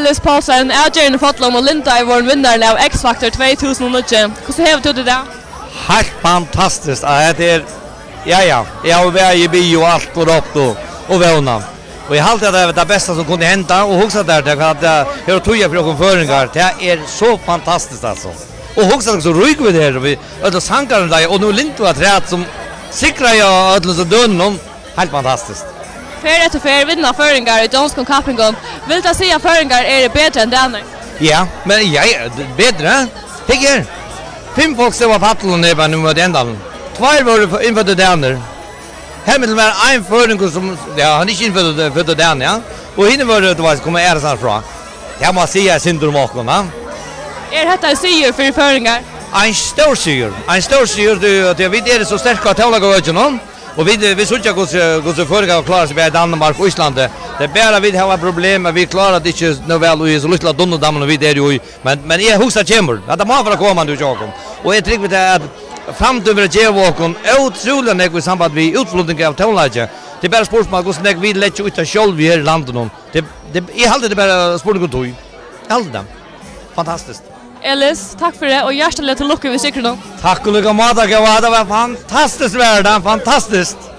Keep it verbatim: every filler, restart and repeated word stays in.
Elis Poulsen, avgerðin í Follum og Linda er vorðin vinnarin av X Factor tvey túsund og níggju. Hvussu hevur tú tað í dag? Heilt fantastiskt. Ja, hetta er, ja, ja. Eg havi verið í bili og alt og rópt og, og vónað. Og eg haldi, at tað er tað besta, sum kundi henda, og hugsa tær, tað at, eh, her er tíð fyri okkum føroyingar, tað er so fantastiskt, altso. Og hugsa tær, so rík vit eru, og vit, øll sangarnir, og nú Linda afturat, sum sigraði á øllum so dønum, heilt fantastiskt. Ferð eftir ferð vinna føroyingar í donskum kappingum. Vil tað siga, at føroyingar eru betri enn danir? Ja, men ja, ja, betri, eh? Hygg her. Fimm fólk stóðu á pallinum her, bara nú møti endanum. Tveir vóru innføddir danir. Her millum var ein føroyingur sum, ja, hann er ikki innføddur, føddur í Dani, ja. Og hinir vóru, tú veitst, koma aðrastaðni frá. Tað má siga eitt sindur um okkum, ha. Er hetta ein sigur fyri føroyingar? Ein stór sigur, ein stór sigur, tí, tí vit eru so sterk á tónleikaøkinum, og vit, vit síggja, hvussu, hvussu føroyingar klára seg bæði í Danmark og Íslandi. Tað er bara, vit hava problem, men vit klára tað ikki nóg væl í so lítla dunnudaminum, vit eru í. Men, men eg hugsi, tað kemur. At tað má fara at koma nú hjá okkum. Og eg trúgvi tað, at framtíðin vil geva okkum ótrúliga nógv í samband við útflutning av tónleiki. Tað er bara spurning um, hvussu nógv vit leggja út av sjálv her í landinum. Tað, tað, eg haldi, tað er bara spurning um tíð. Eg haldi tað. Fantastiskt. Elis, takk fyri, og hjartaliga til lukku við sigrinum. Takk í líka máta, góða. Tað var fantastiskt, var tað. Fantastiskt.